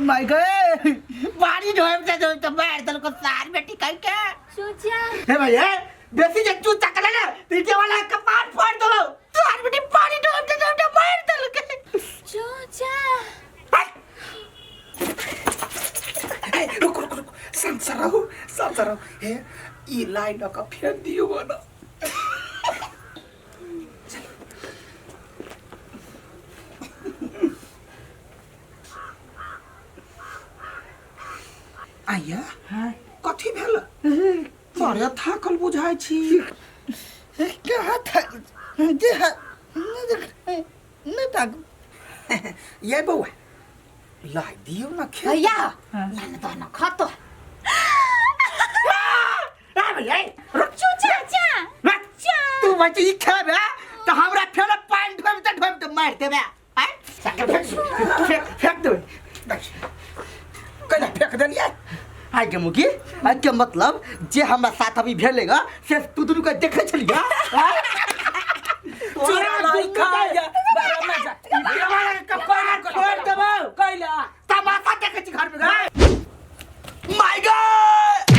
माय गए पानी ढोएम से ढोएम तो मार दल को सार बेटी कह के चूचा हे भाई हे बेसी जे चू चकले ना पीछे वाला कपाट फोड़ दलो सार बेटी पानी ढोएम से ढोएम तो मार दल के चूचा ए, रुक रुक रुक शांत रहो शांत रहो हे ई लाइन का फेंक दियो ना आइया कथी भेल बड़े थाकल बुझाइ छी कहाँ था जे नहीं था ये बौआ लाई दियो ना खेत भैया लान तो न खतो आ भैया रुक चूचा चा रुक तू बच्चे ई खेबे तो हमरा फेर पानी ढोएम तो ढोएम तो मार देबे आय साकर फेंक फेंक फेंक देबे कैला फेंक देलियै आइ के मुकी आइ के मतलब जे हमरा साथ अभी भेलेगा से तू दुनू के देखे छलिया चोरा लाई खाया बड़ा मजा कपार फोड़ देबो कैला तमाशा देखे छी घर में गए माय गॉड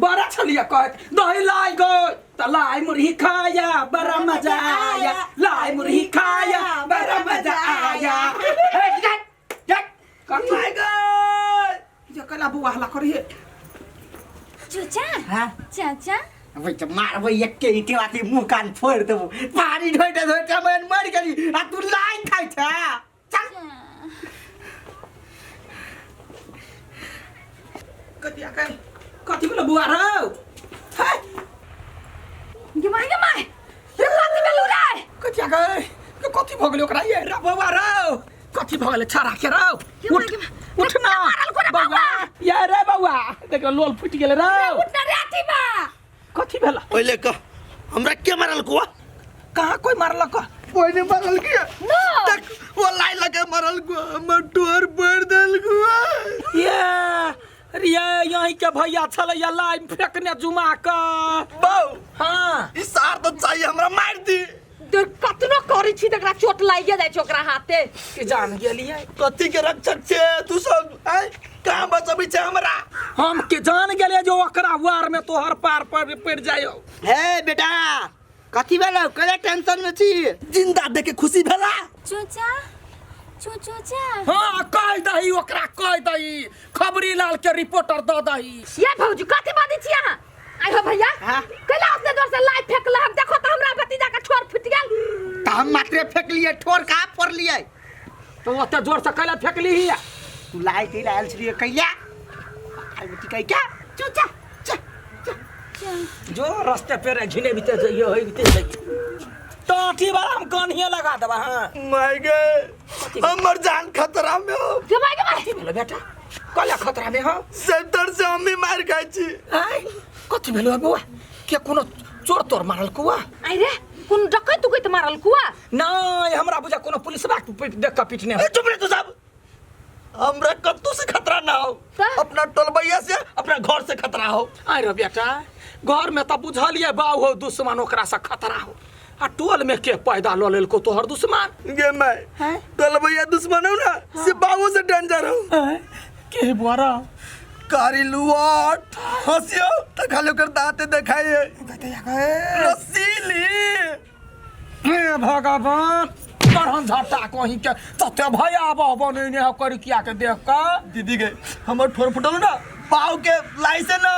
बड़ा छलिया कहत दही लाई गो त लाई मुरही खाया बड़ा मजा आया लाई मुरही खाया बड़ा मजा आया हे जा जा my God ये कला बुआ हला करिए चूचा हां चाचा अबे त मारबै एके ईटे वाली मुंह कान फोड़ देबो पानी ढोइते ढोइते मन मर गेली आ तू लाई खाइ छ चल कथी आ कथी भेलो बुआ रौ है गे माय गे माय रे कथी भेलौ रे कथी आ गए कथी भऽ गेलै ओकरा ये रे बौआ रौ कथी भऽ गेलै छाड़ा के रौ गे उठ माय, गे माय। उठ ना मारल को रे बौआ ये रे बौआ देख लोल फुटि गेलै रौ उठ ना रे अथी बा कथी भेला पहिले कह हमरा के मारल कुआ कहाँ कोई मारलक कोई नहीं मारल किया नो तक वो लाई लगे मारल कुआ हमर टोर पड़ देल कुआ ये अरे ये यहीं के भैया छलै या लाइन फेंकने जुमा क बौ हाँ ई सार तो चाहिए हमरा मार दी देख कतनो करै छी तकरा चोट लागि जाइ छै ओकरा हाथे के जान गेलियै कथी के रक्षक छे तू सब आय कहाँ बचबी छे हमरा हम के जान गेलियै जो ओकरा वार में तोहर पार पर पड़ जायो हे बेटा कथी भेलौ कले टेंशन में छी जिंदा देख के खुशी भेला चूचा चूचूचा हाँ कह दही ओकरा कह दही खबरी लाल के रिपोर्टर दऽ दही ये भौजी कथी बाजै छी अहाँ आइ हो भैया हाँ? कैला ओतने जोर से लाइ फेंकल हम देखो तो हमरा भतीजा के ठोर फुटि गेल त हम मात्रे फेंकलिए ठोर कहाँ फोड़लिए तो ओते जोर से कैला फेंकली हिया तू लाई दै आयल छलिए कहिया आर बेटी कहि क्या चूचा चा चा जो रास्ते पे घिने बीते जइयो होई बीते जइयो टाटी वाला हम कान्हिए लगा देबा हाँ माय गे हमर जान खतरा में हो गे माय गे माय कथी भेलो बेटा कला खतरा में हो सेंटर से हम भी मार खाइ छी आय कथी भेलो बौआ के कोनो चोर तोर मारल कुआ आइ रे कोन डकैत उकैत मारल कुआ नहीं हमरा बुझा कोनो पुलिसबा के देख के पीटने ए, चुप रे तू सब हमरा कत्तू से खतरा ना हो त? अपना टोलबैया से अपना घर से खतरा हो आय रे बेटा घर में तऽ बुझलिए बाऊ हो दुश्मन ओकरा से खतरा हो आ टोल में के पैदा लऽ लेलको तोहर दुश्मन गे मैं टोलबैया दुश्मन हो ना से बाबू से डेंजर हो के बुआरा कारी लुआट हंसियो तो खाली ओकर दांते देखाई है रसीली हे भगवान तरहन झट्टा कहीं के तते भयावह बनैने हो करिकिया के देख के दीदी के हमर ठोर फुटल ना पाव के लाई से ना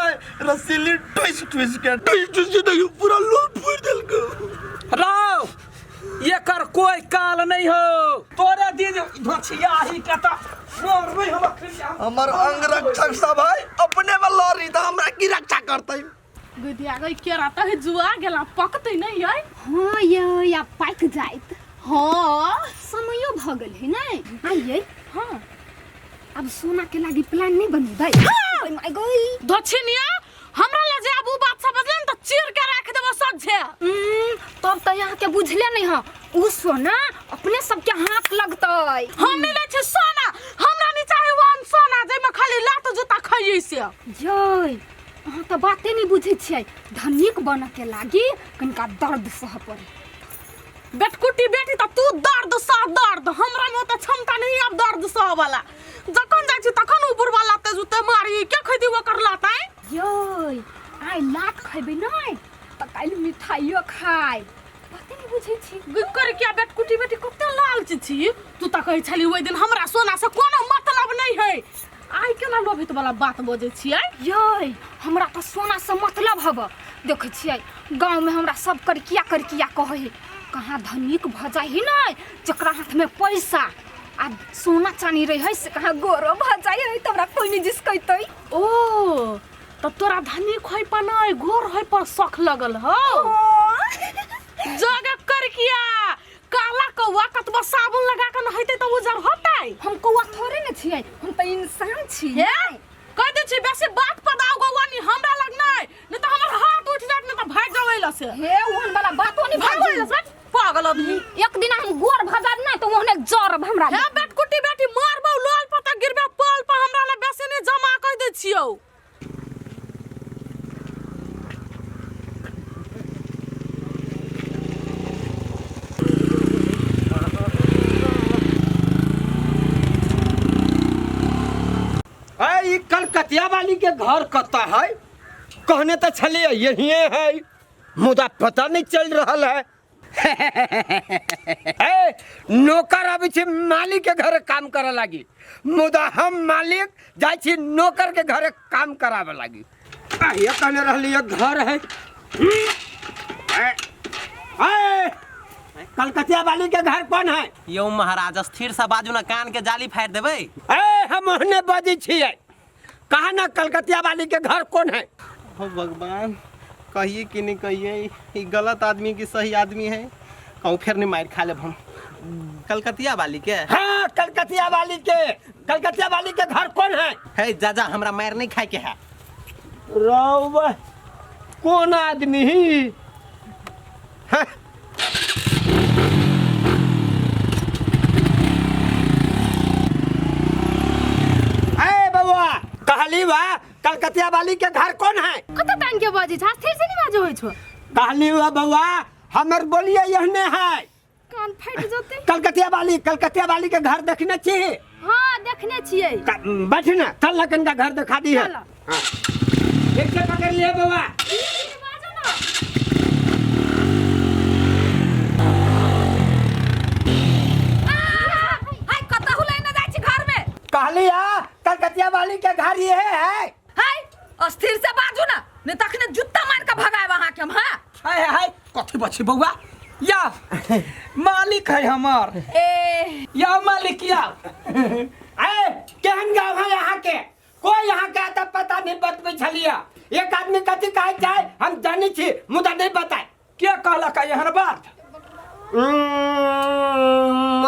रसीली ट्विस्ट ट्विस्ट के ट्विस्ट ट्विस्ट के देखियो पूरा लूट फूट देलको राव एकर कोई काल नहीं हो तोरे दीदी धोछिया ही के त मरबै हम अखन हमर अंग रक्षक सब है अपने में लड़ी त हमरा की रक्षा करतै गुदिया गई केरा तऽ जुआ गेला पकतै नहि यै हाँ ये या पाकि जाइत हाँ समयो भऽ गेल है ने आइए हाँ अब सोना के लागी प्लान नहीं बनेबै ओय my गई दक्षिणिया हमरा ला जे आब उ बात समझले ने तऽ चीर के राख देबो सज्झे तब तऽ यहाँ के बुझले नहीं है उ सोना अपने सबके हाथ लगतै हम नहि लै छी सोना हमरा नहि चाही वन सोना जाहिमे खाली लात जूता खइयै से जय अहाँ तऽ बाते नहि बुझै छियै धनिक बनऽके लागी कनिका दर्द सहऽ पड़े। बेटकुटी बेटी त तू दर्द सह दर्द हमरा में ओते क्षमता नहीं आब दर्द सह वाला जखन जाइ छी तखन उ बुढ़वा लाते जूते मारी के खैदी ओकर लात आय यै आइ लात खैबै नहि तऽ काल्हि मिठाइयो खाय बाते नहि बुझै छी कर क्या बेटकुटी बेटी कते लालची छी तू तऽ कहै छली ओहि दिन हमरा सोना से कोनो मतलब नहीं है आइ केना लोभित वाला बात बजै छियै यै हमरा तऽ सोनासँ मतलब हब देखै छियै गाँवमे हमरा सब करकिया करकिया कहै है कहाँ धनिक भऽ जाइ है नहि जकरा हाथमे पैसा आ सोना चानी रहै है से कहाँ गोरो भऽ जाइ है तऽ हमरा कोइ नहि जिसकैतै ओ तऽ तोरा धनिक होय पर नहि गोर होय पर शौख लगल हौ जगह करकिया काला कौआ कतबो साबुन लगा के नहेतै तऽ उजर होतै हम कौआ थोड़े ने छियै हम तऽ इंसान छियै कह दै छी बेसी बात पर दाव गौआ नी हमरा लग नहि नहि तऽ हमर हाथ उठि जायत नहि तऽ भागि जाउ एला से हे ओहन वाला बातो नहि भागो एला बाजू से पागल आदमी एक दिन हम गोर भऽ जायब ने तऽ ओहने जरब हमरा हे बेटकुटी बेटी मारबौ लोल पर तऽ गिरबे पल पर हमरा लग बेसी नहि जमा कह दै छियौ अरे ई कलकतिया वाली के घर कतऽ है कहने तऽ छलियै यहिए है मुदा पता नहीं चल रहल है ए नौकर अबै छै मालिक के घर काम करे लागी मुदा हम मालिक जाइ छी नौकर के घर काम कराबे लागी आइए कहने रहली घर है ए, ए, कलकतिया वाली के घर कौन है यौ महाराज स्थिर से बाजू ना कान के जाली फाड़ि देबै ए हम ओहने बजै छियै कहा ना कलकतिया वाली के घर कौन है हो भगवान कहिए कि नहीं कहिए ई गलत आदमी कि सही आदमी है कहूँ फेर नहीं मार खा लेब हम कलकतिया वाली के हाँ कलकतिया वाली के कलकतिया वाली के घर कौन है है जा जा हमरा मार नहीं खाए के है रौबा कौन आदमी ही हाँ। ए बउआ कहली बा कलकतिया वाली के घर कौन है कत तान के बजै छ स्थिर से नहीं बाजो होइ छो कहली बा बउआ हमर बोलिए यहने है कान फाटि जतै कलकतिया वाली के घर देखने छी हां देखने छियै बैठ ना चल ना कनका घर दिखा दी है चल। हाँ। एक से पकड़ लिए बउआ बाजो ना हाय कतहु लेने जाइ छी घर में कहली आ कलकतिया वाली के घर ये है हाय अस्थिर से बाजू ना नहीं तखने जूता मार के भगाएब अहाँ के हम हाँ हाय हाय कथी बची बौआ या मालिक है हमर ए या मालिक या ए केहन गाँव है यहाँ के कोई यहाँ के आता पता नहीं बतबै छलिया एक आदमी कथी कहै छै हम जानै छी मुदा नहीं बताए के कहलक एहन बात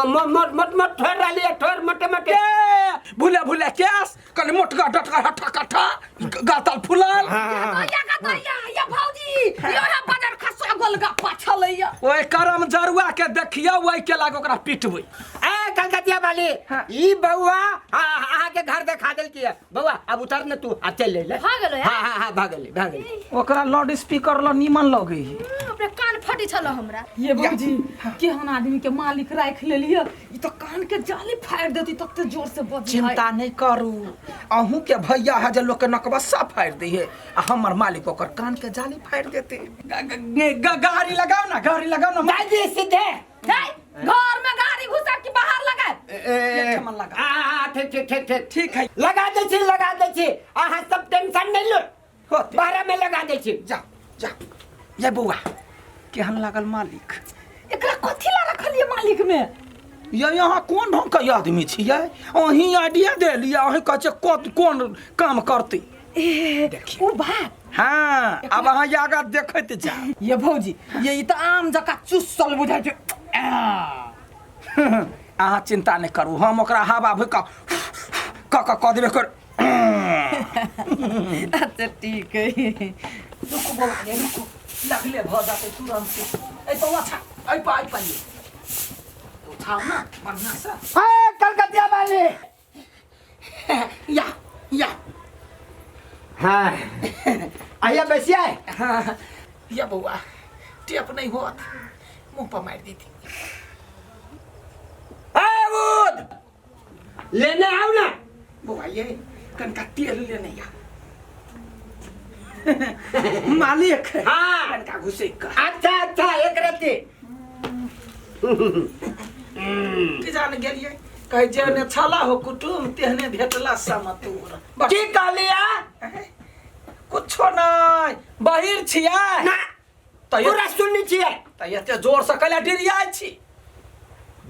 मोट मोट मोट ठोर रहली है ठोर मोटे मोटे ए भूले भूले केस कनि मोटका डटका हट्ठा कट्ठा गातल फुलल या का या या भौजी यो है बाजार खसुआ गोलगप्पा छलैया ओइ करम जरुआ के देखियो ओइ के लाग ओकरा पिटबै ए कलकतिया वाली ई बउआ अहाँ के घर देखा देलकी है बउआ अब उतर न तू आ चल ले ले भऽ गेलै, हाँ हाँ हाँ भऽ गेलै भऽ गेलै ओकरा लाउड स्पीकर ल नीमन लगै है अपने कान फटी छल हमरा ये भौजी केहन आदमी के मालिक राख लेलिए ई तो कान के जाली फाड़ देती तते जोर से बजी चिंता नहीं करू अहूँ के भैया है जे लोग के नकबस्सा फाड़ दी है आ हमर मालिक ओकर कान के जाली फाड़ देते गाड़ी लगाओ ना गाड़ी लगाओ ना दादी सीधे हे घर में गाड़ी घुसा के बाहर लगाए ए ठमन लगा। हाँ हाँ ठीक ठीक ठीक ठीक ठीक है लगा दै छी लगा दै छी अहाँ सब टेंशन नहीं लो होते। बारह में लगा दै छी जा जा ये बौआ केहन लागल मालिक एकरा कथी ला रखलिए मालिक में ये यहाँ कोन ढंग के आदमी छियै अहीं आइडिया देलियै अहीं कहै छियै कत कोन काम करतै ए देखिए। उ बात हाँ अब अहाँ आगाँ देखैत जाउ ये भौजी ये ई त आम जका चुसल बुझाइ छै आ। अहाँ चिंता नहि करू हम ओकरा हवा भूकऽ कऽ कऽ कऽ देबै कर अच्छा ठीक है रुकू बौआ रे रुकू लगले भऽ जेतै तुरन्त एहि पर ओछा एहि पर एहि पर उठाउ ने बढ़िआँ से ए कलकतिया वाली या या हाँ आइए बैसिए हाँ या बौआ टेप नहीं होत मुंह पर मारि देती। ए बुध, लेने आउ ना। बौआ ये कनका तेल लेने आ। मालिक। हाँ। कनका घुसे का। अच्छा अच्छा, एक रत्ती। की जान गेलिए, कहे जेने छला हो कुटुम तेहने भेटला समतूर। की कहलिया? कुछो नहीं, बहिर छियै ना। त पूरा सुनने छियै। त एते जोर से कहला डिरियाइ छी।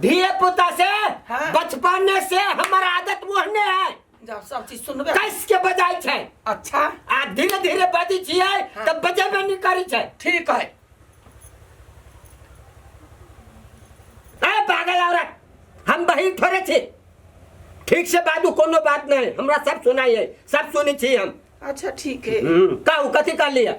धिया पुता से हाँ। बचपन से हमर आदत ओहने है। जब सब चीज सुनबे कस के बजाय छै। अच्छा। आ धीरे धीरे बजै छियै हाँ। तब बजेबे नहीं करै छै। ठीक है। ए पागल औरत, हम बहिर थोड़े छी। ठीक से बाजू, कोनो बात नहीं, हमरा सब सुनाई है, सब सुनै छी हम। अच्छा ठीक है। कहू कथी कहलियै?